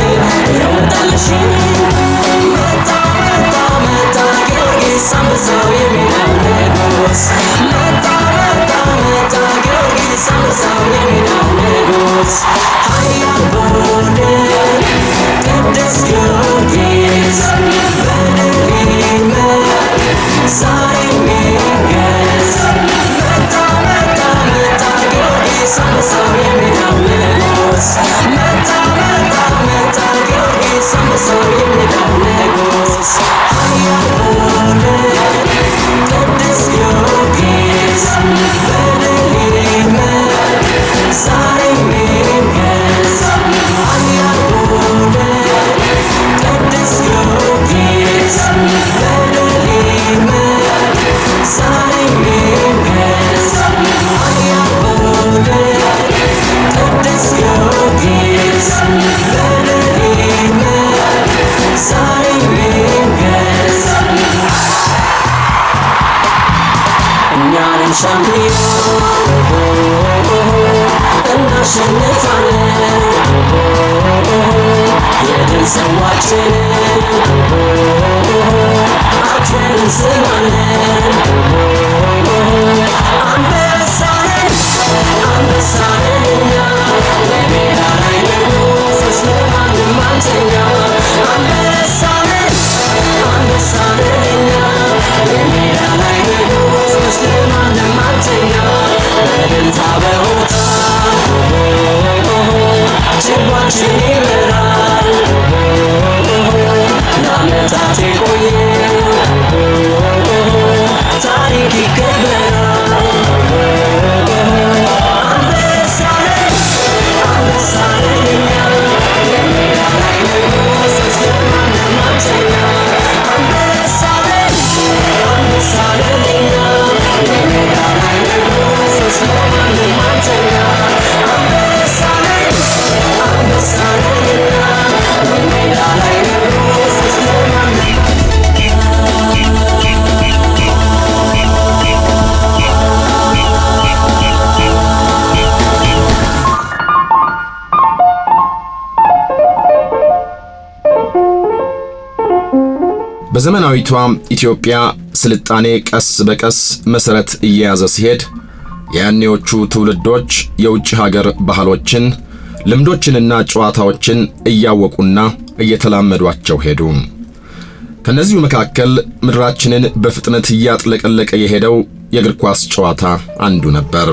ይኸው መጣልሽ። መጣ መጣ መጣ ጊዮርጊስ አንበሳው የሜዳው ንጉስ፣ መጣ መጣ መጣ ጊዮርጊስ አንበሳው የሜዳው ንጉስ። ኃያል ቡድን ቅዱስ ጊዮርጊስ በድል ይመር ዛሬም ይንገስ። መጣ መጣ መጣ ጊዮርጊስ አንበሳው የሜዳው ንጉስ፣ መጣ መጣ መጣ ጊዮርጊስ አንበሳው የሜዳው ንጉስ። ኃያል ቡድን ቅዱስ ጊዮርጊስ በድል ይመር ዛሬም ይንገስ። ኃያል ቡድን ቅዱስ ጊዮርጊስ በድል ይመር ዛሬም ይንገስ። ኃያል ቡድን ቅዱስ ጊዮርጊስ በድል ይመር ዛሬም ይንገስ። እኛ ነን ሻምፒዮን እናሸንፋለን፣ የድል ጽዋችንን አቅፈን እንስማለን። አንበሳ ነን አንበሳ ነን እኛ፣ በሜዳ ላይ ንጉስ ለማንም አንተኛ። አንበሳ ነን አንበሳ ነን እኛ፣ በሜዳ ላይ ንጉስ ለማንም አንተኛ። በእልልታ በሆታ ችቦአችን ይበራል፣ ለዓመታት የቆየ ታሪክ ይከበራል። አንበሳ ነን አንበሳ ነን እኛ፣ በሜዳ ላይ ንጉስ ለማንም አንተኛ። አንበሳ ነን አንበሳ ነን እኛ፣ በሜዳ ላይ ንጉስ ለማንም አንተኛ። አንበሳ ነን አንበሳ ነን እኛ፣ በሜዳ ላይ ንጉስ ለማንም። በዘመናዊቷ ኢትዮጵያ ስልጣኔ ቀስ በቀስ መሰረት እየያዘ ሲሄድ የያኔዎቹ ትውልዶች የውጭ ሀገር ባህሎችን፣ ልምዶችንና ጨዋታዎችን እያወቁና እየተላመዷቸው ሄዱ። ከነዚሁ መካከል ምድራችንን በፍጥነት እያጥለቀለቀ የሄደው የእግር ኳስ ጨዋታ አንዱ ነበር።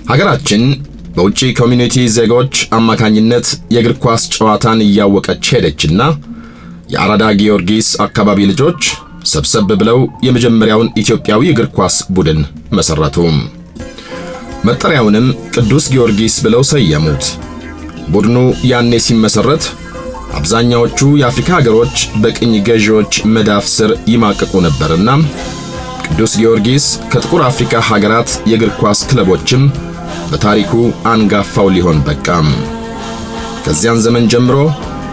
ሀገራችን በውጭ community ዜጎች አማካኝነት የእግር ኳስ ጨዋታን እያወቀች ሄደችና የአራዳ ጊዮርጊስ አካባቢ ልጆች ሰብሰብ ብለው የመጀመሪያውን ኢትዮጵያዊ እግር ኳስ ቡድን መሰረቱ። መጠሪያውንም ቅዱስ ጊዮርጊስ ብለው ሰየሙት። ቡድኑ ያኔ ሲመሰረት አብዛኛዎቹ የአፍሪካ ሀገሮች በቅኝ ገዢዎች መዳፍ ስር ይማቅቁ ነበርና ቅዱስ ጊዮርጊስ ከጥቁር አፍሪካ ሀገራት የእግር ኳስ ክለቦችም በታሪኩ አንጋፋው ሊሆን በቃም። ከዚያን ዘመን ጀምሮ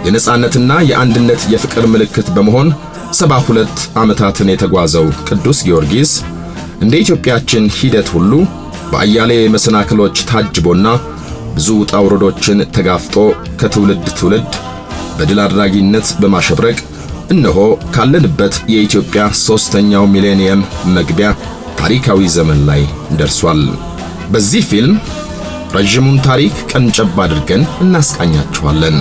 የነጻነትና የአንድነት የፍቅር ምልክት በመሆን 72 ዓመታትን የተጓዘው ቅዱስ ጊዮርጊስ እንደ ኢትዮጵያችን ሂደት ሁሉ በአያሌ መሰናክሎች ታጅቦና ብዙ ውጣ ውረዶችን ተጋፍጦ ከትውልድ ትውልድ በድል አድራጊነት በማሸብረቅ እነሆ ካለንበት የኢትዮጵያ ሦስተኛው ሚሌኒየም መግቢያ ታሪካዊ ዘመን ላይ ደርሷል። በዚህ ፊልም ረዥሙን ታሪክ ቀንጨብ አድርገን እናስቃኛችኋለን።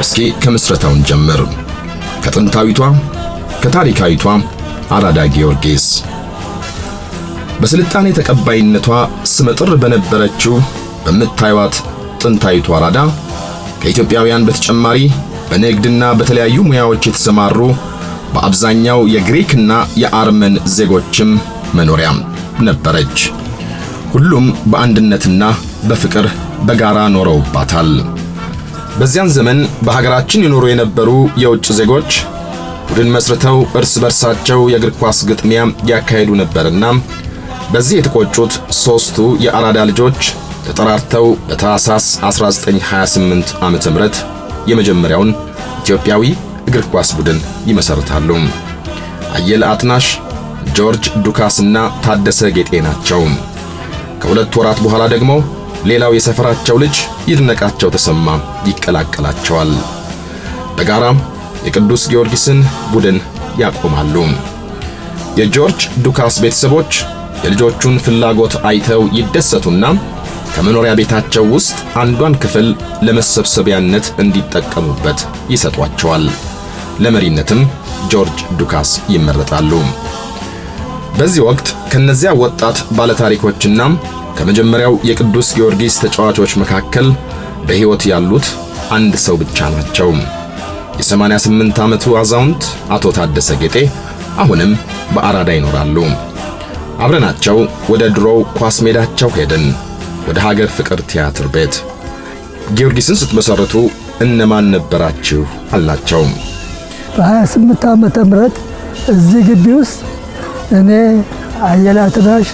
እስኪ ከምስረታውን ጀምር። ከጥንታዊቷ ከታሪካዊቷ አራዳ ጊዮርጊስ። በስልጣኔ ተቀባይነቷ ስመጥር በነበረችው በምታዩት ጥንታዊቷ አራዳ ከኢትዮጵያውያን በተጨማሪ በንግድና በተለያዩ ሙያዎች የተሰማሩ በአብዛኛው የግሪክና የአርመን ዜጎችም መኖሪያ ነበረች። ሁሉም በአንድነትና በፍቅር በጋራ ኖረውባታል። በዚያን ዘመን በሀገራችን ይኖሩ የነበሩ የውጭ ዜጎች ቡድን መስርተው እርስ በርሳቸው የእግር ኳስ ግጥሚያ ያካሄዱ ነበርና በዚህ የተቆጩት ሦስቱ የአራዳ ልጆች ተጠራርተው በታህሳስ 1928 ዓመተ ምህረት የመጀመሪያውን ኢትዮጵያዊ እግር ኳስ ቡድን ይመሰርታሉ። አየለ አትናሽ፣ ጆርጅ ዱካስና ታደሰ ጌጤ ናቸው። ከሁለት ወራት በኋላ ደግሞ ሌላው የሰፈራቸው ልጅ ይድነቃቸው ተሰማ ይቀላቀላቸዋል። በጋራም የቅዱስ ጊዮርጊስን ቡድን ያቆማሉ። የጆርጅ ዱካስ ቤተሰቦች የልጆቹን ፍላጎት አይተው ይደሰቱና ከመኖሪያ ቤታቸው ውስጥ አንዷን ክፍል ለመሰብሰቢያነት እንዲጠቀሙበት ይሰጧቸዋል። ለመሪነትም ጆርጅ ዱካስ ይመረጣሉ። በዚህ ወቅት ከነዚያ ወጣት ባለታሪኮችና ከመጀመሪያው የቅዱስ ጊዮርጊስ ተጫዋቾች መካከል በሕይወት ያሉት አንድ ሰው ብቻ ናቸው። የ88 ዓመቱ አዛውንት አቶ ታደሰ ጌጤ አሁንም በአራዳ ይኖራሉ። አብረናቸው ወደ ድሮው ኳስ ሜዳቸው ሄድን፣ ወደ ሀገር ፍቅር ቲያትር ቤት። ጊዮርጊስን ስትመሰርቱ እነማን ነበራችሁ አልናቸው። በ28 ዓመተ ምህረት እዚህ ግቢ ውስጥ እኔ፣ አየለ አትናሽ፣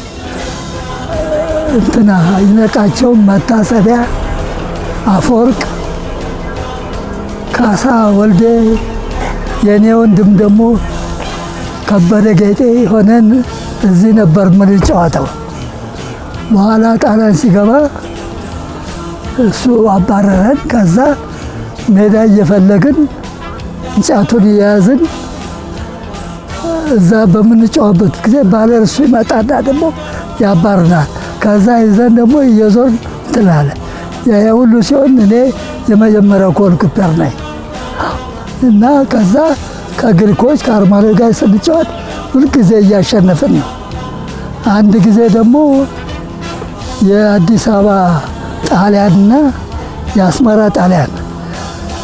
እንትና ይነቃቸው፣ መታሰቢያ፣ አፈወርቅ፣ ካሳ ወልዴ፣ የእኔ ወንድም ደግሞ ከበደ ጌጤ ሆነን እዚህ ነበር የምንጫወተው። በኋላ ጣሊያን ሲገባ እሱ አባረረን። ከዛ ሜዳ እየፈለግን እንጨቱን እየያዝን እዛ በምንጫወበት ጊዜ ባለርሱ ይመጣና ደግሞ ያባርናል። ከዛ ይዘን ደግሞ እየዞርን እንትላለን። ያ ሁሉ ሲሆን እኔ የመጀመሪያው goalkeeper ነኝ እና ከዛ ከግሪኮች ከአርማኖች ጋር ስንጫወት ሁልጊዜ እያሸነፍን ነው። አንድ ጊዜ ደግሞ የአዲስ አበባ ጣሊያንና የአስመራ ጣሊያን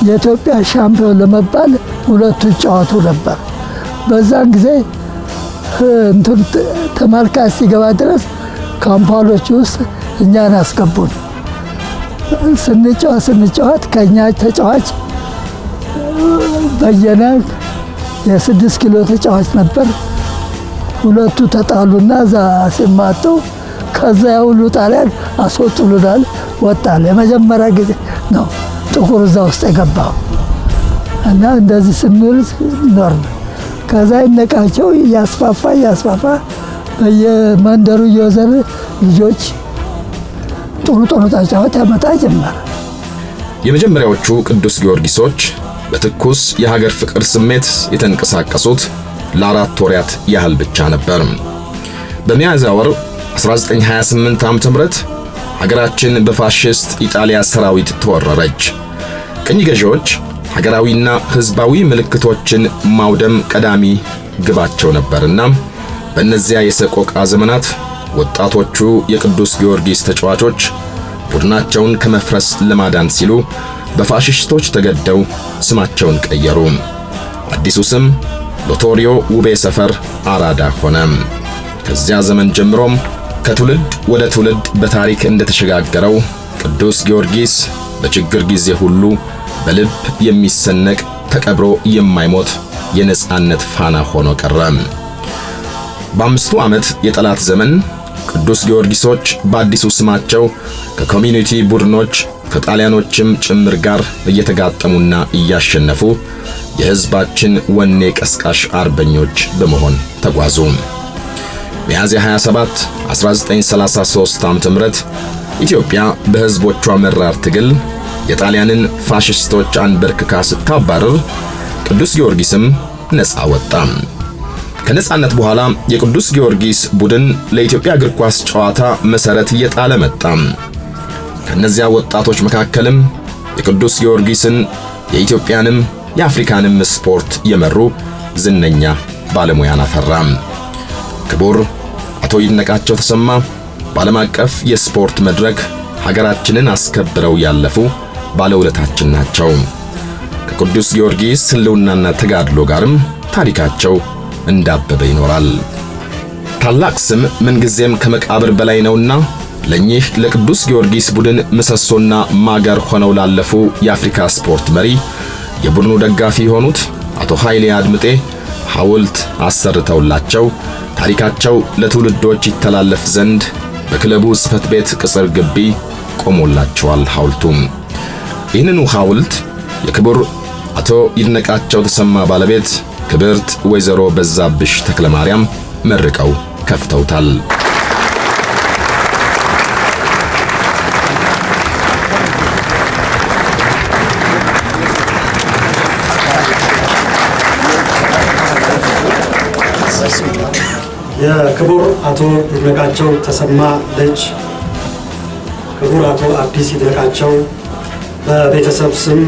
የኢትዮጵያ ሻምፒዮን ለመባል ሁለቱ ይጫወቱ ነበር። በዛን ጊዜ እንትን ተመልካች ሲገባ ድረስ ካምፓሎች ውስጥ እኛን አስገቡን። ስንጫወት ከኛ ተጫዋች በየነ የ6 ኪሎ ተጫዋች ነበር። ሁለቱ ተጣሉና እዛ ሲማቱ ከዛ ሁሉ ጣሊያን አስወጥሉናል። ወጣል። የመጀመሪያ ጊዜ ነው ጥቁር እዛ ውስጥ የገባው እና እንደዚህ ስንል ኖርን። ከዛ ይነቃቸው እያስፋፋ እያስፋፋ በየመንደሩ እየወዘረ ልጆች ጥሩ ጥሩ ተጫዋች ያመጣ ጀመር። የመጀመሪያዎቹ ቅዱስ ጊዮርጊሶች በትኩስ የሀገር ፍቅር ስሜት የተንቀሳቀሱት ለአራት ወራት ያህል ብቻ ነበር። በሚያዝያ ወር 1928 ዓ.ም ሀገራችን በፋሽስት ኢጣሊያ ሰራዊት ተወረረች። ቅኝ ገዢዎች ሀገራዊና ሕዝባዊ ምልክቶችን ማውደም ቀዳሚ ግባቸው ነበርና በእነዚያ የሰቆቃ ዘመናት ወጣቶቹ የቅዱስ ጊዮርጊስ ተጫዋቾች ቡድናቸውን ከመፍረስ ለማዳን ሲሉ በፋሽስቶች ተገደው ስማቸውን ቀየሩ። አዲሱ ስም ሎቶሪዮ ውቤ ሰፈር አራዳ ሆነ። ከዚያ ዘመን ጀምሮም ከትውልድ ወደ ትውልድ በታሪክ እንደተሸጋገረው ቅዱስ ጊዮርጊስ በችግር ጊዜ ሁሉ በልብ የሚሰነቅ ተቀብሮ የማይሞት የነጻነት ፋና ሆኖ ቀረ። በ5ቱ ዓመት የጠላት ዘመን ቅዱስ ጊዮርጊሶች በአዲሱ ስማቸው ከኮሚዩኒቲ ቡድኖች ከጣሊያኖችም ጭምር ጋር እየተጋጠሙና እያሸነፉ የሕዝባችን ወኔ ቀስቃሽ አርበኞች በመሆን ተጓዙ። ሚያዝያ 27 1933 ዓ.ም ኢትዮጵያ በሕዝቦቿ መራር ትግል የጣሊያንን ፋሽስቶች አንበርክካ ስታባረር ቅዱስ ጊዮርጊስም ነፃ ወጣ። ከነጻነት በኋላ የቅዱስ ጊዮርጊስ ቡድን ለኢትዮጵያ እግር ኳስ ጨዋታ መሰረት እየጣለ መጣ። ከነዚያ ወጣቶች መካከልም የቅዱስ ጊዮርጊስን የኢትዮጵያንም የአፍሪካንም ስፖርት የመሩ ዝነኛ ባለሙያን አፈራ። ክቡር አቶ ይድነቃቸው ተሰማ በዓለም አቀፍ የስፖርት መድረክ ሀገራችንን አስከብረው ያለፉ ባለውለታችን ናቸው። ከቅዱስ ጊዮርጊስ ሕልውናና ተጋድሎ ጋርም ታሪካቸው እንዳበበ ይኖራል። ታላቅ ስም ምንጊዜም ከመቃብር በላይ ነውና ለኚህ ለቅዱስ ጊዮርጊስ ቡድን ምሰሶና ማገር ሆነው ላለፉ የአፍሪካ ስፖርት መሪ የቡድኑ ደጋፊ የሆኑት አቶ ኃይሌ አድምጤ ሐውልት አሰርተውላቸው ታሪካቸው ለትውልዶች ይተላለፍ ዘንድ በክለቡ ጽሕፈት ቤት ቅጽር ግቢ ቆሞላቸዋል ሐውልቱም። ይህንኑ ሐውልት የክቡር አቶ ይድነቃቸው ተሰማ ባለቤት ክብርት ወይዘሮ በዛብሽ ተክለማርያም መርቀው ከፍተውታል። የክቡር አቶ ይድነቃቸው ተሰማ ልጅ ክቡር አቶ አዲስ ይድነቃቸው በቤተሰብ ስም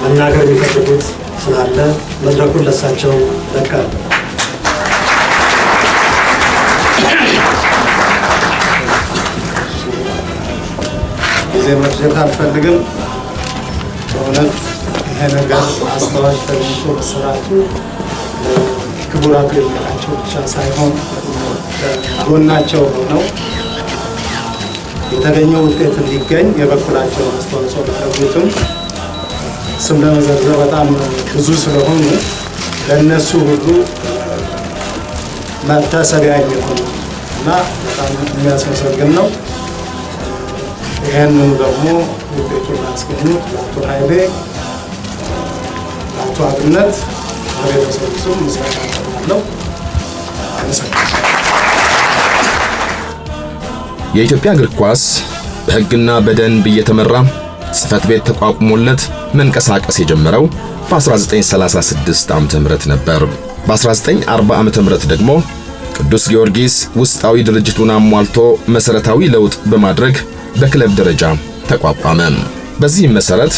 መናገር የሚፈልጉት ስላለ መድረኩን ለሳቸው ለቃለሁ። ጊዜ መፍጀት አልፈልግም። በእውነት ይሄ ነገር አስታዋሽ ተገኝቶ መሰራቱ ክቡር አቶ ይድነቃቸው ብቻ ሳይሆን ጎናቸው ሆነው የተገኘው ውጤት እንዲገኝ የበኩላቸውን አስተዋጽኦ ላደረጉትም ስም ለመዘርዘር በጣም ብዙ ስለሆኑ ለእነሱ ሁሉ መታሰቢያ የሚሆኑ እና በጣም የሚያስመሰግን ነው። ይህንን ደግሞ ውጤቱን ላስገኙት ለአቶ ኃይሌ፣ ለአቶ አብነት በቤተሰቡ ስም ምስጋና አቀርባለሁ። አመሰግናለሁ። የኢትዮጵያ እግር ኳስ በሕግና በደንብ እየተመራ ጽሕፈት ቤት ተቋቁሞለት መንቀሳቀስ የጀመረው በ1936 ዓ.ም ነበር። በ1940 ዓ.ም ደግሞ ቅዱስ ጊዮርጊስ ውስጣዊ ድርጅቱን አሟልቶ መሰረታዊ ለውጥ በማድረግ በክለብ ደረጃ ተቋቋመ። በዚህም መሰረት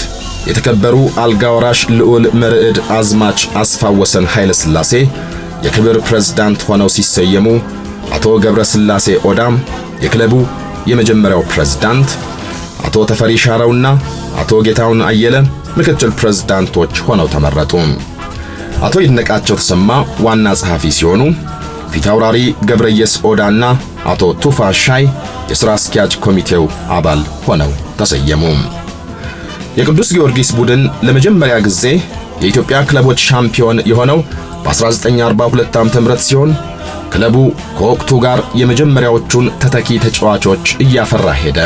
የተከበሩ አልጋ ወራሽ ልዑል መርዕድ አዝማች አስፋወሰን ኃይለ ሥላሴ የክብር ፕሬዝዳንት ሆነው ሲሰየሙ፣ አቶ ገብረ ሥላሴ ኦዳም የክለቡ የመጀመሪያው ፕሬዝዳንት፣ አቶ ተፈሪ ሻረውና አቶ ጌታውን አየለ ምክትል ፕሬዝዳንቶች ሆነው ተመረጡ። አቶ ይድነቃቸው ተሰማ ዋና ጸሐፊ ሲሆኑ ፊታውራሪ ገብረየስ ኦዳና አቶ ቱፋ ሻይ የሥራ አስኪያጅ ኮሚቴው አባል ሆነው ተሰየሙ። የቅዱስ ጊዮርጊስ ቡድን ለመጀመሪያ ጊዜ የኢትዮጵያ ክለቦች ሻምፒዮን የሆነው በ1942 ዓ.ም ሲሆን ክለቡ ከወቅቱ ጋር የመጀመሪያዎቹን ተተኪ ተጫዋቾች እያፈራ ሄደ።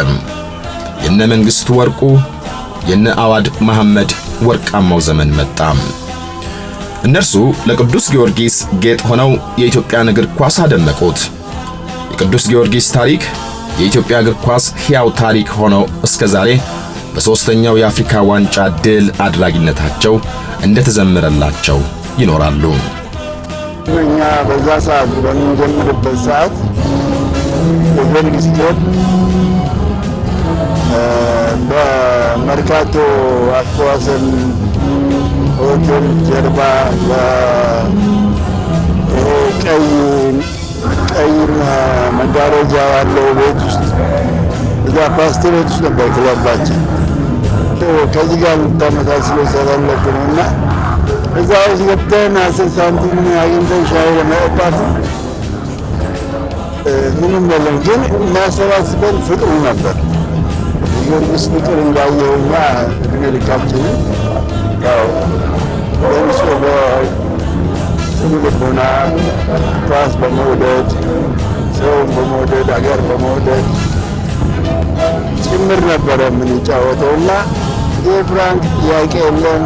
የነ መንግስቱ ወርቁ፣ የነ አዋድ መሐመድ ወርቃማው ዘመን መጣ። እነርሱ ለቅዱስ ጊዮርጊስ ጌጥ ሆነው የኢትዮጵያን እግር ኳስ አደመቁት። የቅዱስ ጊዮርጊስ ታሪክ የኢትዮጵያ እግር ኳስ ሕያው ታሪክ ሆኖ እስከ ዛሬ በሦስተኛው የአፍሪካ ዋንጫ ድል አድራጊነታቸው እንደተዘመረላቸው ይኖራሉ። እኛ በዛ ሰዓት በምንጀምርበት ሰዓት የጊዮርጊስ ክለብ በመርካቶ አስተዋሰን ሆቴል ጀርባ ቀይ ቀይ መጋረጃ ያለው ቤት ውስጥ፣ እዛ ፓስቲ ቤት ውስጥ ነበር ክለባችን። ከዚህ ጋር ልታመሳስለው ስለፈለኩ ነው። እና እዛ ውስጥ ገብተን 10 ሳንቲም አግኝተን ሻይ ለመጠጣት ምንም የለም፣ ግን የሚያሰባስበን ፍቅሩ ነበር። የጊዮርጊስ ፍቅር እንዳየው እኛ እድሜ ልካችንን ያው በንጹህ በጥሩ ልቦና ኳስ በመውደድ፣ ሰውን በመውደድ፣ አገር በመውደድ ጭምር ነበረ የምንጫወተው። እና የፍራንክ ጥያቄ የለም፣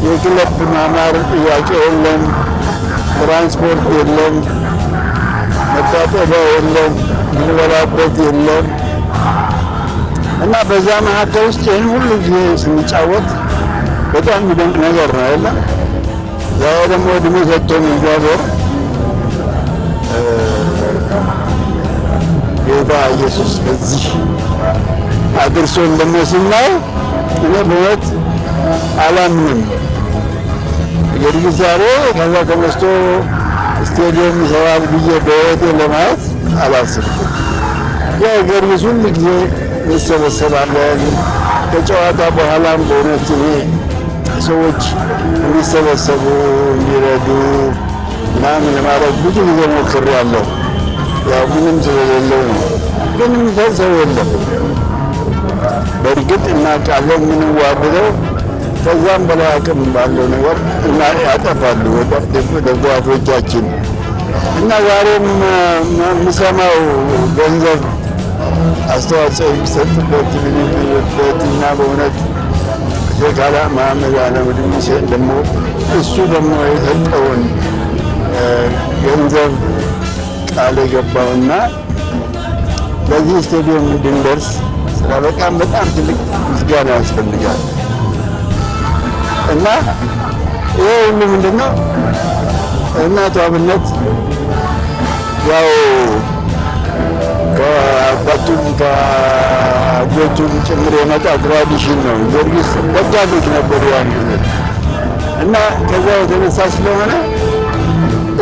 የክለብ ማማር ጥያቄ የለም፣ ትራንስፖርት የለም፣ መታጠቢያ የለም፣ የምንበላበት የለም። እና በዛ መካከል ውስጥ ይህን ሁሉ ጊዜ ስንጫወት በጣም የሚደንቅ ነገር ነው አይደለም። ዛሬ ደግሞ እድሜ ሰጥቶን እግዚአብሔር ጌታ ኢየሱስ በዚህ አድርሶን ደግሞ ስናይ እኔ በእውነት አላምንም። ጊዮርጊስ ዛሬ ከዛ ተነስቶ ስቴዲየም ይሰራል ብዬ በሕይወቴ ለማየት አላስብኩም። ያው ጊዮርጊስ ሁል ጊዜ እንሰበሰባለን። ከጨዋታ በኋላም በእውነት እኔ ሰዎች እንዲሰበሰቡ እንዲረዱ ምናምን ለማድረግ ብዙ ጊዜ ሞክሬያለሁ። ያው ምንም ስለሌለው ነው፣ ግን የሚሰጥ ሰው የለም። በእርግጥ እናውቃለን የምንዋደደው ከዛም በላይ አቅም ባለው ነገር እና ያጠፋሉ ደጋፊዎቻችን። እና ዛሬም የምሰማው ገንዘብ አስተዋጽኦ የሚሰጥበት ምን የሚልበት እና በእውነት ሼክ መሐመድ አላሙዲን ሁሴን ደግሞ እሱ ደግሞ የሰጠውን ገንዘብ ቃል የገባውና ለዚህ ስቴዲየም እንድንደርስ ስላበቃም በጣም ትልቅ ምስጋና ያስፈልጋል። እና ይሄ ሁሉ ምንድን ነው? እናቱ አብነት ያው ከአባቱም ከአጎቱም ጭምር የመጣ tradition ነው። ጊዮርጊስ ደጋፊዎች ነበሩ ያን ጊዜ እና ከዛ የተነሳ ስለሆነ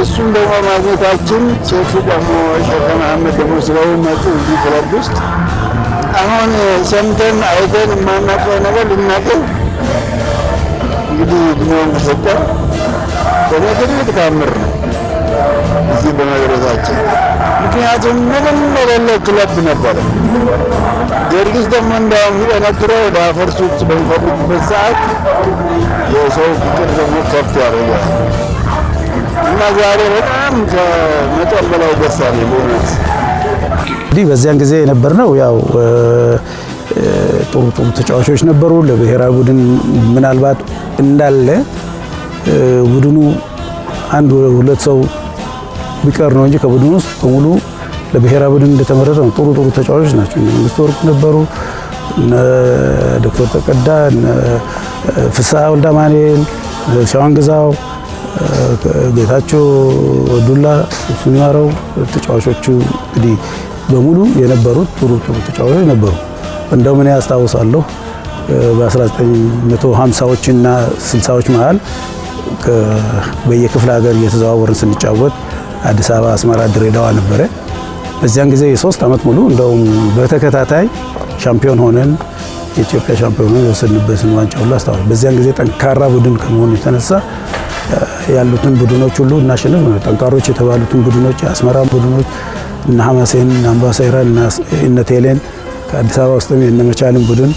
እሱም ደግሞ ማግኘታችን ሼክ ደግሞ ሼክ መሐመድ ደግሞ ስለሚመጡ እዚህ ክለብ ውስጥ አሁን ሰምተን አይተን የማናውቀው ነገር ልናውቀው እንግዲህ እድሜውን ከሰጠ ለእኔ ትልቅ ታምር ነው እዚህ በመድረሳችን። ምክንያቱም ምንም የሌለ ክለብ ነበረ። ጊዮርጊስ ደግሞ እንዲያውም ሲጠነክረው ሊያፈርሱት በሚፈልጉበት ሰዓት የሰው ፍቅር ደግሞ ከፍ ያደርጋል እና ዛሬ በጣም ከመጠን በላይ ደስ አለኝ በእውነት። እንግዲህ በዚያን ጊዜ የነበርነው ያው ጥሩ ጥሩ ተጫዋቾች ነበሩ። ለብሔራዊ ቡድን ምናልባት እንዳለ ቡድኑ አንድ ሁለት ሰው ቢቀር ነው እንጂ ከቡድኑ ውስጥ በሙሉ ለብሔራዊ ቡድን እንደተመረጠ ነው። ጥሩ ጥሩ ተጫዋቾች ናቸው። እነ መንግስቱ ወርቁ ነበሩ፣ እነ ዶክተር ተቀዳ፣ እነ ፍስሐ ወልደአማኑኤል፣ ሸዋንግዛው፣ ጌታቸው ዱላ፣ እሱን ይማረው። ተጫዋቾቹ እንግዲህ በሙሉ የነበሩት ጥሩ ጥሩ ተጫዋቾች ነበሩ። እንደውም እኔ አስታውሳለሁ በ1950ዎች እና 60ዎች መሃል በየክፍለ ሀገር እየተዘዋወርን ስንጫወት አዲስ አበባ፣ አስመራ፣ ድሬዳዋ ነበረ። በዚያን ጊዜ የ3 ዓመት ሙሉ እንደውም በተከታታይ ሻምፒዮን ሆነን የኢትዮጵያ ሻምፒዮን ሆነን የወሰድንበትን ዋንጫ ሁሉ አስታውሳለሁ። በዚያን ጊዜ ጠንካራ ቡድን ከመሆኑ የተነሳ ያሉትን ቡድኖች ሁሉ እናሸንፍ ነው። ጠንካሮች የተባሉትን ቡድኖች የአስመራ ቡድኖች እነ ሐማሴን፣ እነ አምባሳይራን፣ እነ ቴሌን ከአዲስ አበባ ውስጥም የነ መቻልን ቡድን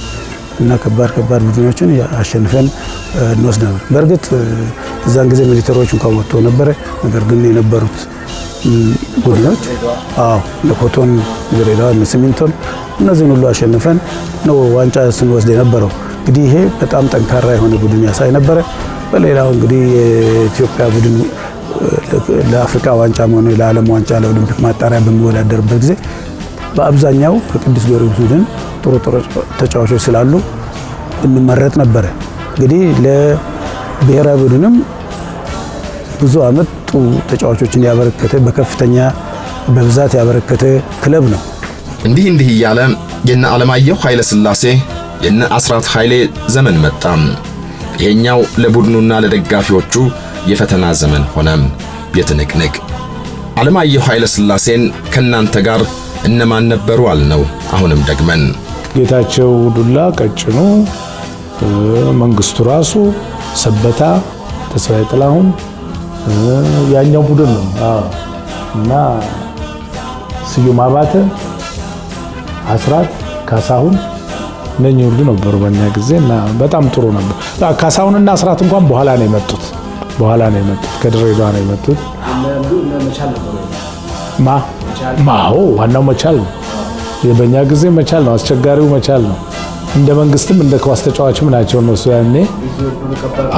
እና ከባድ ከባድ ቡድኖችን አሸንፈን እንወስድ ነበር። በእርግጥ እዛን ጊዜ ሚሊተሮች እንኳን ወጥተው ነበረ። ነገር ግን የነበሩት ቡድኖች አዎ እነ ኮቶን፣ ድሬዳዋ፣ እነ ሲሚንቶን እነዚህን ሁሉ አሸንፈን ነው ዋንጫ ስንወስድ የነበረው። እንግዲህ ይሄ በጣም ጠንካራ የሆነ ቡድን ያሳይ ነበረ። በሌላው እንግዲህ የኢትዮጵያ ቡድን ለአፍሪካ ዋንጫ ሆነ ለዓለም ዋንጫ ለኦሊምፒክ ማጣሪያ በሚወዳደርበት ጊዜ በአብዛኛው ከቅዱስ ጊዮርጊስ ቡድን ጥሩ ጥሩ ተጫዋቾች ስላሉ እንመረጥ ነበረ። እንግዲህ ለብሔራዊ ቡድንም ብዙ ዓመት ጥሩ ተጫዋቾችን ያበረከተ በከፍተኛ በብዛት ያበረከተ ክለብ ነው። እንዲህ እንዲህ እያለ የነ ዓለማየሁ ኃይለ ሥላሴ የነ አስራት ኃይሌ ዘመን መጣ። ይሄኛው ለቡድኑና ለደጋፊዎቹ የፈተና ዘመን ሆነ፣ የትንቅንቅ። ዓለማየሁ ኃይለ ሥላሴን ከናንተ ጋር እነማን ነበሩ አልነው። አሁንም ደግመን ጌታቸው ዱላ፣ ቀጭኑ፣ መንግስቱ ራሱ፣ ሰበታ፣ ተስፋዬ ጥላሁን ያኛው ቡድን ነው እና ስዩም አባተ፣ አስራት ካሳሁን እነኚህ ሁሉ ነበሩ በእኛ ጊዜ እና በጣም ጥሩ ነበር። ካሳሁንና አስራት እንኳን በኋላ ነው የመጡት ከድሬዳዋ ነው የመጡት። ማው ዋናው መቻል ነው። በእኛ ጊዜ መቻል ነው፣ አስቸጋሪው መቻል ነው። እንደ መንግስትም እንደ ኳስ ተጫዋችም ናቸው እነሱ ያኔ።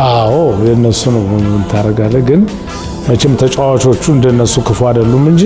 አዎ የነሱ ነው ታደርጋለህ። ግን መቼም ተጫዋቾቹ እንደነሱ ክፉ አይደሉም እንጂ